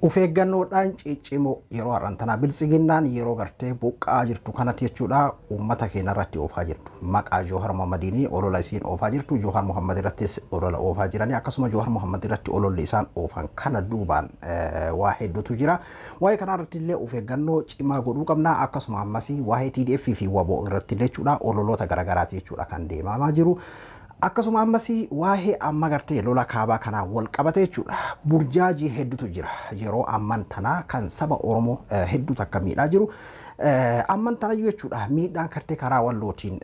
Of eeggannoodhaan ciccimoo yeroo har'aan tanaa biltsiginnaan yeroo gartee buqqa'aa jirtu kanatti jechuudha uummata keenya irratti oofaa jirtu. Maqaa Joohar Mohammadiin olola isiin oofaa jirtu. Joohar Mohammad irrattis olola oofaa jiranii akkasuma Joohar Mohammad irratti ololli isaan oofan kana duubaan waa hedduutu jira. Waa'ee kanaa irratti illee of eeggannoo cimaa godhuu qabna. Akkasuma ammas waa'ee TDF fi WBO irratti illee jechuudha ololoota garaagaraati jechuudha kan deemamaa jiru. Akkasuma ammas waa'ee amma gartee lola kaabaa kanaan wal qabate jechuudha. Burjaajii hedduutu jira. Yeroo amman tanaa kan saba Oromoo hedduu takka miidhaa jiru. Amman tanayyuu jechuudha miidhaan gartee karaa wallootiin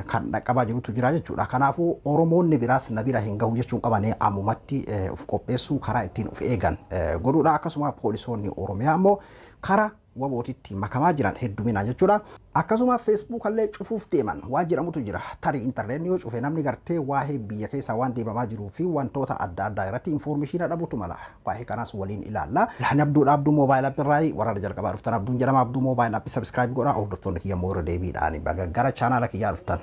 kan dhaqqabaa jirutu jira jechuudha. Kanaafuu Oromoonni biraas na bira hin gahu jechuun qabanii ammumatti of qopheessuu karaa ittiin of eegan godhuudha. Akkasuma poolisoonni Oromiyaa immoo karaa wabootitti makamaa jiran hedduminaan jechuudha. Akkasuma Facebook illee cufuuf deeman waan jedhamutu jira. Tarii intarneetni yoo cufe namni gartee waa'ee biyya keessaa waan deemamaa jiruu fi wantoota adda addaa irratti infoormeeshinii dhabuutu mala. Waa'ee kanaas waliin ilaalla. Ani Abduudha, Abduu Moobaayil App irraa warra jalqabaa dhuftan Abduun jedhama. Abduu Moobaayil App subscribe godhaa. Hordoftoonni kiyya immoo irra deebiidhaan baga gara chaanaala kiyyaa dhuftan.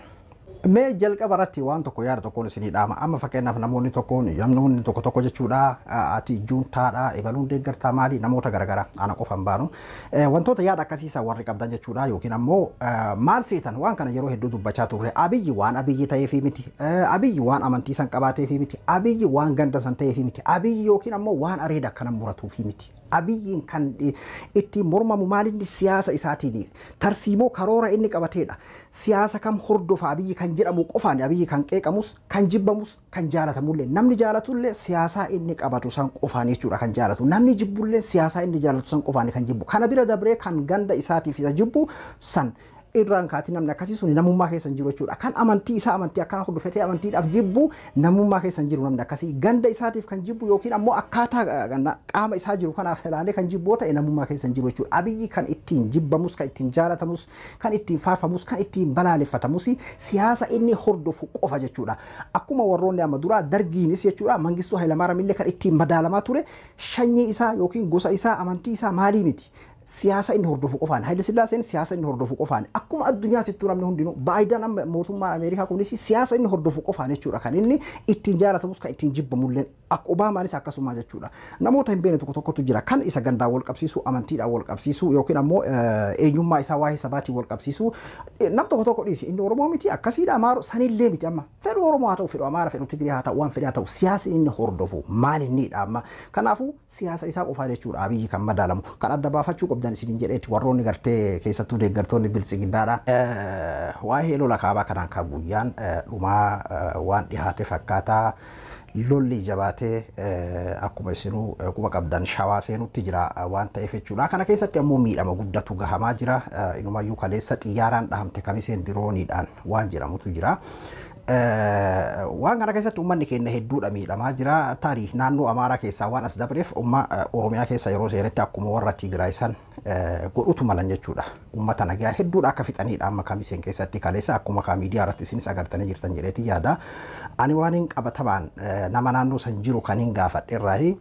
Mee jalqaba irratti waan tokko yaada tokkoon isinii dhaama. Amma fakkeenyaaf namoonni tokkoon namoonni tokko tokko jechuudha ati juuntaadha ebaluun deeggartaa maali namoota garaagaraa ana qofa hin baanu. Wantoota yaada akkasiisaa warri qabdan jechuudha yookiin ammoo maal seetan waan kana yeroo hedduu dubbachaa turre. Abiyyi waan Abiyyi ta'eefii miti. Abiyyi waan amantii san qabaateefii miti. Abiyyi waan ganda san ta'eefii miti. Abiyyi yookiin ammoo waan areeda akkana muratuufii miti. Abiyyiin kan ittiin mormamu maalinni siyaasa isaatiin tarsiimoo karoora inni qabateedha. Siyaasa kam hordofa Abiyyi kan jedhamu qofaan Abiyyi kan qeeqamus kan jibbamus kan jaalatamullee namni jaalatullee siyaasaa inni qabatu san qofaan jechuudha kan jaalatu. Namni jibbullee siyaasaa inni jaalatu san qofaan kan jibbu. Kana bira dabree kan ganda isaatiif isa jibbu san irraan kaati namni akkasii sun namummaa keessa hin jiru jechuudha. Kan amantii isaa amantii akkana hordofetee amantiidhaaf jibbu namummaa keessa hin jiru namni akkasii. Ganda isaatiif kan jibbu yookiin ammoo akkaataa qaama isaa jiru kanaaf ilaalee kan jibbu ta'e namummaa keessa hin jiru jechuudha. Abiyyi kan ittiin jibbamus, kan ittiin jaalatamus, kan ittiin faarfamus, kan ittiin balaaleffatamus siyaasa inni hordofu qofa jechuudha. Akkuma warroonni amma duraa dargiinis jechuudha Mangistuu Hayilamaariyaam illee kan ittiin madaalamaa ture sanyii isaa yookiin gosa isaa amantii isaa maalii miti. Siyaasa inni hordofu qofaan Haayile Sillaaseen siyaasa inni hordofu qofaan akkuma addunyaatti namni hundinuu Baayiden amma mootummaan Ameerikaa kunis siyaasa inni hordofu qofaan jechuudha kan inni ittiin jaalatamus kan ittiin jibbamullee akka Obaamaanis akkasuma jechuudha. Namoota hin beekne tokko tokkotu jira kan isa gandaan wal qabsiisu amantiidhaan wal qabsiisu yookiin ammoo eenyummaa isaa waa'ee sabaatiin wal qabsiisu nam tokko tokko dhiisi inni Oromoo miti akkasiidha Amaara sanillee miti amma fedhu Oromoo haa ta'u fedhu Amaara fedhu Tigree haa ta'u waan fedhe haa ta'u siyaasni inni hordofu maal innidha amma kanaafuu siyaasa isaa qofaa jechuudha Abiyyi kan madaalamu kan adda baafachuu qabdan isiniin jedheetti warroonni gartee keessattuu deeggartoonni biltsiginnaadha. Waa'ee lola kaabaa kanaan kan guyyaan dhumaa waan dhihaate fakkaataa lolli jabaatee akkuma isinuu quba qabdan shawaa seenutti jira waan ta'eef jechuudha. Kana keessatti ammoo miidhama guddatu gahamaa jira. Inumayyuu kaleessa xiyyaaraan dhahamte kamiseen dirooniidhaan waan jedhamutu jira. Waan kana keessatti uummanni keenya hedduudha miidhamaa jira. Tarii naannoo Amaaraa keessaa waan as dabreef umma Oromiyaa keessa yeroo seenetti akkuma warra Tigraay san godhutu malan jechuudha. Uummata nagaa hedduudha akka fixaniidha amma kamiseen keessatti kaleessa akkuma kaa miidiyaa irratti isinis agartanii jirtan jedheeti yaada. Ani waan hin qabatamaan nama naannoo san jiru kan hin gaafadhe irraayi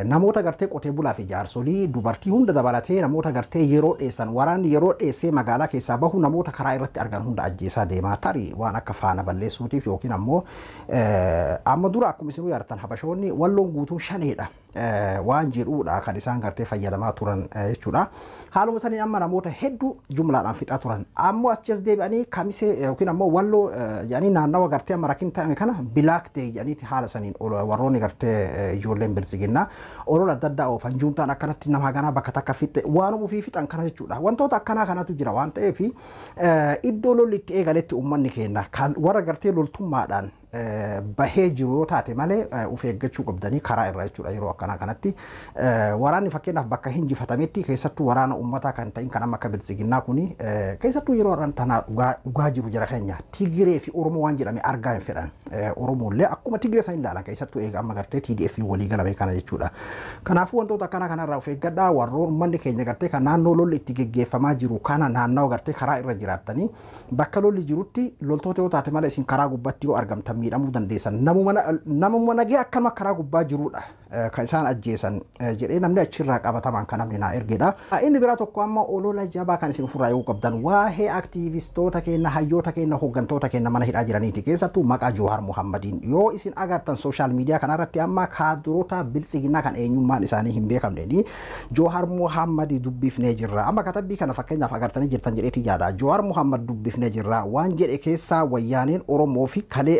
namoota gartee qotee bulaa fi jaarsolii dubartii hunda dabalatee namoota gartee yeroo dheessan waraanni yeroo dheessee magaalaa keessaa bahu namoota karaa irratti argan hunda ajjeesaa deemaa tarii waan akka faana balleessuutiif yookiin ammoo amma dura akkuma isinuu yaadatan habashoonni walloon guutuun shaneedha waan jedhuudha kan isaan gartee fayyadamaa turan jechuudha. Haaluma saniin amma namoota hedduu jumlaadhaan fixaa turan. Ammoo achas deebi'anii kamisee yookiin ammoo walloo jedhanii naannawa gartee amma rakkin ta'ame kana bilaak ta'e jedhaniiti haala saniin warroonni gartee ijoolleen biltsiginnaa olola adda addaa oofan juuntaan akkanatti nama ganaa bakka takka fixxe waanuma ofii fixan kana jechuudha. Wantoota akkanaa kanatu jira waan ta'eef iddoo lolli itti eegaletti uummanni keenya kan warra gartee loltummaadhaan bahee jiru yoo taate malee of eeggachuu qabdanii karaa irra jechuudha yeroo akkanaa kanatti. Waraanni fakkeenyaaf bakka hinjifatametti keessattuu waraana uummataa kan ta'in kan amma akka biltsiginnaa kuni keessattuu yeroo har'aan tanaa dhugaa jiru jara keenya Tigree fi Oromoo waan jedhame argaa hin fedhan. Oromoollee akkuma Tigree san ilaalan keessattuu eega amma gartee TDF walii galame kana jechuudha. Kanaafuu wantoota akkanaa kanarraa of eeggadhaa warroon uummanni keenya gartee kan naannoo lolli itti geggeeffamaa jiru kana naannawa gartee karaa irra jiraattanii bakka lolli jirutti loltoota yoo taate malee isin karaa gubbatti yoo argamtan miidhamuu dandeessan. Namuma nagee akkanuma karaa gubbaa jirudha kan isaan ajjeesan jedhee namni achirraa qabatamaan kan namni naa ergedha. Inni biraa tokko amma olola jabaa kan isin ofirraa eeguu qabdan waa'ee aktiivistoota keenya, hayyoota keenya, hooggantoota keenya mana hidhaa jiraniiti, keessattuu maqaa Jowaar Muhammadiin. Yoo isin agartan social media kanarratti amma kaadiroota biltsiginnaa kan eenyummaan isaanii hin beekamneeni Jowaar Muhammadii dubbifnee jirra. Amma katabbii kana fakkeenyaaf agartanii jirtan jedheeti yaada. Jowaar Muhammad dubbifnee jirra waan jedhe keessaa wayyaaneen Oromoo fi kalee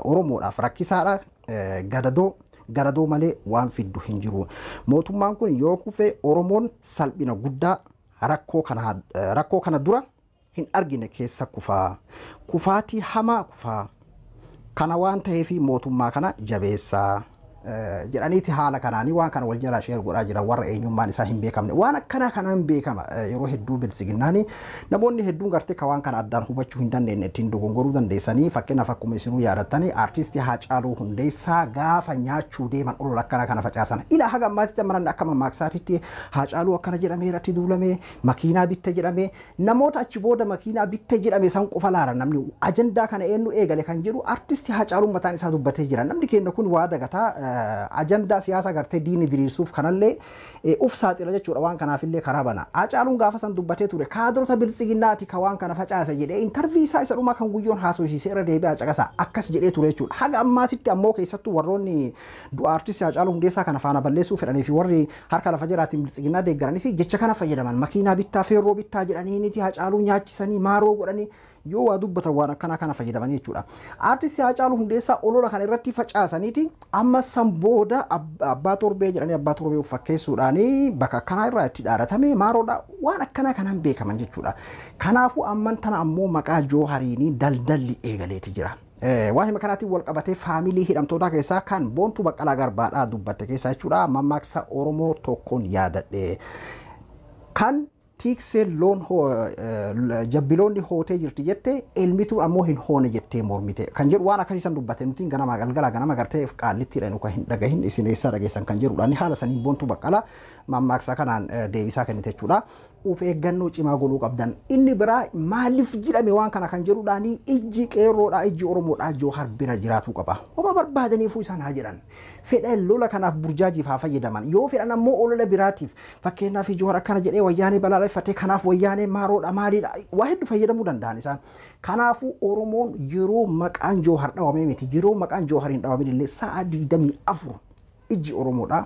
Oromoodhaaf rakkisaadha, gadadoo malee waan fiddu hin jiru. Mootummaan kun yoo kufe Oromoon salphina guddaa rakkoo kana dura hin argine keessa kufaa. Kufaatii hamaa kufaa. Kana waan ta'eef mootummaa kana jabeessaa jedhaniiti haala kanaanii waan kana wal jalaa share godhaa jiran warra eenyummaan isaa hin beekamne. Waan akkanaa kanaan beekama yeroo hedduu biltsiginnaani namoonni hedduun gartee ka waan kana addaan hubachuu hin dandeenye ittiin dogongoruu dandeessanii. Fakkeenyaaf akkuma isinuu yaadattanii aartistii Haacaaluu Hundeessaa gaafa nyaachuu deeman olola akkana kana facaasan. Ilaa haga ammaatti maran akka mammaaksaatitti Haacaaluu akkana jedhamee irratti duulamee makiinaa bitte jedhamee namoota achi booda makiinaa bitte jedhame san qofa laala. Namni ajandaa kana eenyu eegale kan jedhu aartistii Haacaaluu mataan isaa dubbatee jira. Namni keenya kun waa dagataa, ajandaa siyaasaa gartee diinni diriirsuuf kanallee uf saaxila jechuudha, waan kanaafillee karaa bana. Haacaaluun gaafa san dubbatee ture kaadrota biltsiginnaati ka waan kana facaase jedhee interview isaa isa dhumaa kan guyyoon haasofsiisee irra deebi'aa caqasa akkas jedhee ture jechuudha. Haga ammaatitti ammoo keessattuu warroonni du'a aartistii Haacaaluu Hundeessaa kana faana balleessuu fedhanii fi warri harka lafa jalaatiin biltsiginnaa deeggaranis jecha kana fayyadaman, makiinaa bittaa, feerroo bittaa jedhanii Haacaaluu nyaachisanii maaroo godhanii yoo waa dubbatan waan akkanaa kana fayyadamanii jechuudha. Aartistii Haacaaluu Hundeessaa olola kana irratti facaasaniiti amma san booda abbaa torbee jedhanii abbaa torbee fakkeessuudhaanii bakka akkanaa irraa itti dhaadatame maaroodha, waan akkanaa kanaan beekaman jechuudha. Kanaafuu amman tana ammoo maqaa Joohariinii daldalli eegaleeti jira. Waan hima kanaatiin wal qabatee faamilii hidhamtootaa keessaa kan Boontuu Baqqalaa Garbaadhaa dubbatte keessaa jechuudha, mammaaksa Oromoo tokkoon yaadadhe. Kan tiiksee loon jabbiloonni hootee jirti jette elmituu ammoo hin hoone jettee mormite kan jedhu waan akkasiisan dubbate. Nutiin ganama galgala ganama gartee qaallittiidha nu kan hin dhagahin, isin eessaa dhageessan kan jedhudha. Inni haala saniin Boontuu Baqqalaa mammaaksa kanaan deebisaa kennite jechuudha. Of eeggannoo cimaa godhuu qabdan. Inni biraa maaliif jedhame waan kana kan jedhudhaani ijji qeerroodhaa, ijji Oromoodhaa Joohar bira jiraatuu qaba. Homa barbaadaniifuu isaan haa jedhan. Fedhan lola kanaaf burjaajiif haa fayyadaman. Yoo fedhan ammoo olola biraatiif, fakkeenyaaf Joohar akkana jedhee wayyaanee balaaleffatee kanaaf wayyaanee maaroodha maaliidha, waa hedduu fayyadamuu danda'an isaan. Kanaafuu Oromoon yeroo maqaan Joohar dhawamee miti, yeroo maqaan Joohar hin dhawamin illee sa'a 24 ijji Oromoodha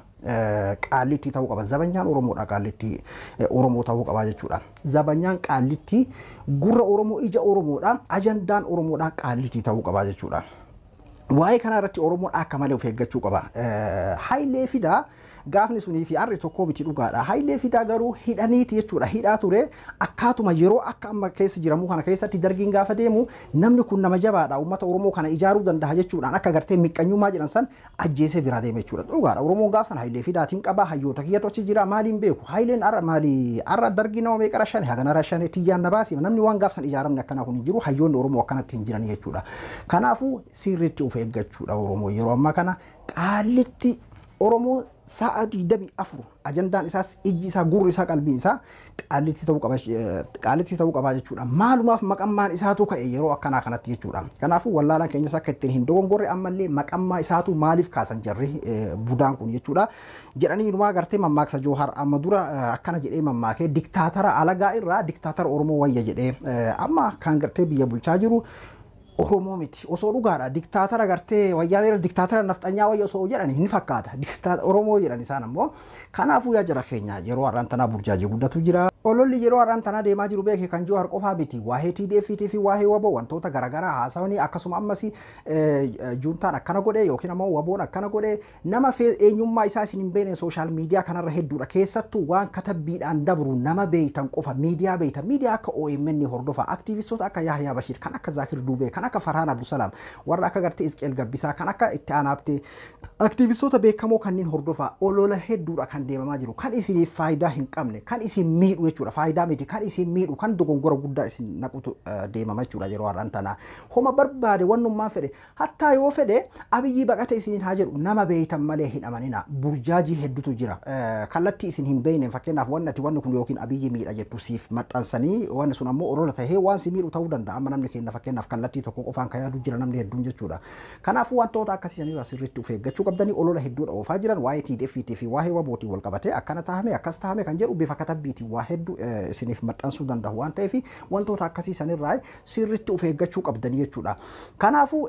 qaallittii ta'uu qaba. Zabanyaan Oromoodha qaallittii Oromoo ta'uu qaba jechuudha. Zabanyaan qaallittii gurra Oromoo, ija Oromoodha, ajandaan Oromoodha qaallittii ta'uu qaba jechuudha. Waa'ee kana irratti Oromoon akka malee of eeggachuu qaba. Hayilee Fidaa gaafni sunii fi har'i tokko miti, dhugaadha. Hayilee Fidaa garuu hidhaniiti jechuudha. Hidhaa ture akkaatuma yeroo akka amma keessa jiramuu kana keessatti dargiin gaafa deemu namni kun nama jabaadha, uummata Oromoo kana ijaaruu danda'a jechuudhaan akka gartee miqqanyummaa jedhan san ajjeesee biraa deeme jechuudha. Dhugaadha. Oromoon gaaf sana Hayilee Fidaatiin qaba, hayyoota kiyyatu achi jira, maaliin beeku. Hayileen har'a maali, har'a dargii nama meeqa rashane, hagana rashane, tiyyaan na baasi, namni waan gaaf san ijaaramne akkanaa kun hin jiru, hayyoonni Oromoo akkanatti hin jiran jechuudha. Kanaafuu sirriitti of eeggachuudha Oromoo yeroo ammaa kana. Qaalitti Oromoo sa'a 24 ajandaan isaas, ijji isaa, gurri isaa, qalbiin isaa qaalitti ta'uu qaba jechuudha. Maalumaaf maqammaan isaatu ka'e yeroo akkanaa kanatti jechuudha. Kanaafuu wallaalaan keenyas akka ittiin hin dogongorre ammallee maqammaa isaatu maaliif kaasan jarri budaan kun jechuudha. Jedhanii inumaa gartee mammaaksa Joohar amma dura akkana jedhee mammaakee, diktaatara alagaa irraa diktaatara Oromoo wayya jedhee, amma kan gartee biyya bulchaa jiru Oromoo miti. Osoo dhugaadha diktaatara gartee wayyaanee irra diktaatara nafxanyaa wayya osoo jedhani hin fakkaata. Diktaatara Oromoo jedhan isaan ammoo. Kanaafuu yaa jara keenya, yeroo har'aan tanaa burjaajii guddatu jira. Ololli yeroo har'aan tanaa deemaa jiru beeke kan Joohar qofaa miti. Waa'ee TDF fi waa'ee WABOO wantoota garaagaraa haasawanii, akkasuma ammas juuntaan akkana godhe yookiin ammoo WABOon akkana godhe, nama eenyummaa isaa isin hin beekne social media kanarra hedduudha. Keessattuu waan katabbiidhaan dabru nama beeytan qofa, miidiyaa beeytan, miidiyaa akka OMN hordofa, aktiivistoota akka Yahyaa Bashir, kan akka Zaakir Dubee, kan akka Farhaan Abdusalaam, warra akka gartee Isqeel Gabbisaa, kan akka itti aanaabte, aktiivistoota beekamoo kanneen hordofa. Olola hedduudha kan deemamaa jiru, kan isiniif faayidaa hin qabne, kan isin miidhu. jechuudha. Faayidaa miti kan isin miidhu kan dogongora guddaa isin naqutu deemama jechuudha yeroo har'aan tana. Homa barbaade wannummaan fedhe hattaa yoo fedhe Abiyyi baqate isiniin haa jedhu nama beeytan malee hin amanina. Burjaajii hedduutu jira. Kallattii isin hin beekne fakkeenyaaf wanni ati wanni kun yookiin Abiyyi miidha jettu siif maxxansanii wanni sun ammoo olola tahee waan si miidhu ta'uu danda'a. Amma namni keenya fakkeenyaaf kallattii tokko qofaan kan yaadu jira namni hedduun jechuudha. Kanaafuu wantoota akkasii sanirraa sirriitti of eeggachuu qabdanii olola hedduudha oofaa jiran waa'ee TDF fi waa'ee wabootiin wal qabatee akkana tahame akkas tahame kan jedhu bifa katabbiitiin waa hedduu isiniif maxxansuu danda'u waan ta'eef wantoota akkasii sanirraa sirriitti of eeggachuu qabdanii jechuudha. Kanaafuu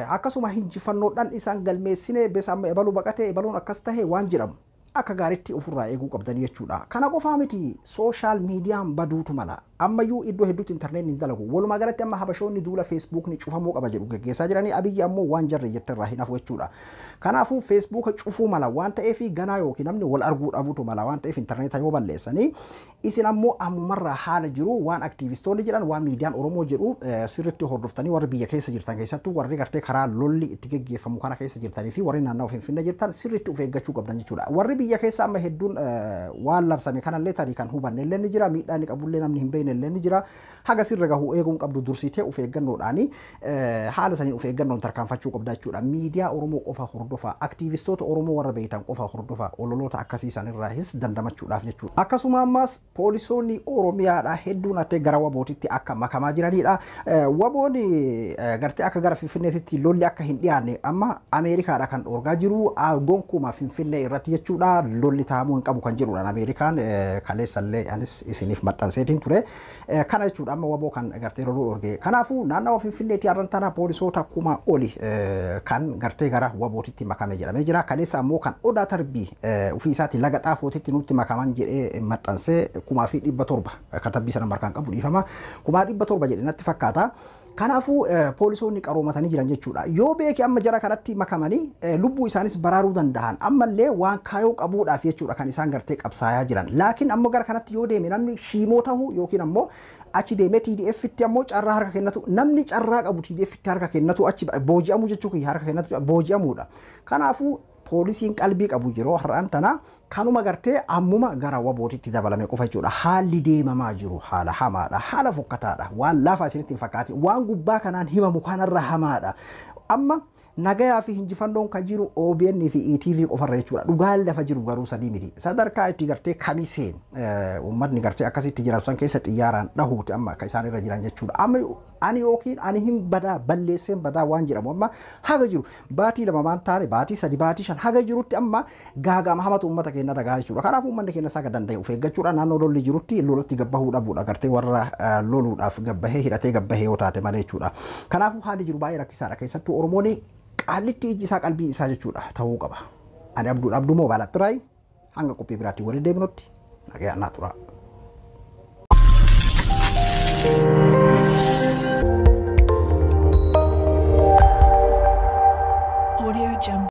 akkasuma injifannoodhaan isaan galmeessine besa amma ebaluu baqatee ebaluun akkas tahe waan jedhamu akka gaariitti ofirraa eeguu qabdanii jechuudha. Kana qofaa miti sooshaal miidiyaan baduutu mala. Ammayyuu iddoo hedduutti intarneetiin hin dalagu. Walumaa galatti amma habashoonni duula feesbuukni cufamuu qaba jedhu geggeessaa jiranii Abiyyi ammoo waan jarri jettirraa hin hafu jechuudha. Kanaafuu feesbuuka cufuu mala waan ta'eef ganaa yookiin namni wal arguu dhabuutu mala waan ta'eef intarneeta yoo balleessanii isin ammoo ammumarraa haala jiru waan aktiivistoonni jedhan waan miidiyaan Oromoo jedhu sirriitti hordoftanii warri biyya keessa jirtan keessattuu warri gartee karaa lolli itti geggeeffamu kana keessa jirtanii fi warri naannawaa Finfinnee jirtan sirriitti of eeggachuu qabdan jechuudha. Warri biyya keessa amma hedduun waan labsame kanallee tarii kan hubanne illee ni jira miidhaan ni qabullee namni hin beekne illee ni jira haga sirra gahu eeguun qabdu dursitee of eeggannoodhaani haala saniin of eeggannoon tarkaanfachuu qabda jechuudha. Miidiyaa Oromoo qofa hordofa aktiivistoota Oromoo warra beektan qofa hordofa ololoota akkasii sanirraahis dandamachuudhaaf jechuudha. Akkasuma ammas poolisoonni Oromiyaadha hedduun attee gara wabootitti akka makamaa jiranidha. Waboon gartee akka gara Finfinneetitti lolli akka hin dhiyaanne amma Ameerikaadha kan dhoorgaa jiru gonkumaa Finfinnee irratti jechuudha lolli taa'amuu hin qabu kan jedhudha. Ameerikaan kaleessallee anis isiniif maxxanseetiin ture. Kana jechuudha amma waboo kan gartee loluu dhoorge. Kanaafuu naannawa Finfinneetti har'an tana poolisoota 1000 oli kan gartee gara wabootitti makame jedhamee jira. Kaleessa ammoo kan Odaa Tarbii ofii isaatii laga xaafootitti nutti makaman jedhee maxxansee 1700 katabbii sana markaan qabu dhiifama 1700 jedhe natti fakkaata. Kanaafuu poolisoonni qaroomatanii jiran jechuudha. Yoo beeke amma jara kanatti makamanii lubbuu isaanis baraaruu danda'an ammallee waan kaayoo qabuudhaaf jechuudha kan isaan gartee qabsaayaa jiran. Laakiin ammoo gara kanatti yoo deeme namni shiimoo ta'uu yookiin ammoo achi deemee TDF tti ammoo carraa harka kennatu namni carraa qabu TDF tti harka kennatu achi booji'amuu jechuu kiyya harka kennatu booji'amuudha. Kanaafuu poolisiin qalbii qabu yeroo har'aan tana kanuma gartee ammuma gara wabootitti dabalame qofa jechuudha. Haalli deemamaa jiru haala hamaadha, haala fokkataadha, waan laafaa isinitti hin fakkaatin, waan gubbaa kanaan himamu kanarra hamaadha. Amma nagayaa fi injifannoon kan jiru OBN fi ETV qofarra jechuudha. Dhugaan lafa jiru garuu sadii miti. Sadarkaa itti gartee kamiseen uummatni gartee akkasitti jiraatu san keessa xiyyaaraan dhahuuti amma akka isaan irra jiran jechuudha. Amma ani yookiin ani hin badaa balleesseen badaa waan jedhamu amma haga jiru baatii 2 maan taane baatii 3 baatii 5 haga jirutti amma gaagama hamatu uummata keenya ragaa jechuudha. Kanaafuu uummanni keenya isaa danda'e of eeggachuudha. Naannoo lolli jirutti lolatti gabbahuu dhabuudha. Gartee warra loluudhaaf gabbahee hidhatee gabbahee yoo taate malee jechuudha. Kanaafuu haalli jiru baay'ee rakkisaadha. Keessattuu Oromoon qaallitti iji isaa qalbiin isaa jechuudha ta'uu qaba. Ani Abduu Moobaayil Appiraayi hanga qophii biraatti waliin deebinutti nagaa naa tura. Audio Jungle.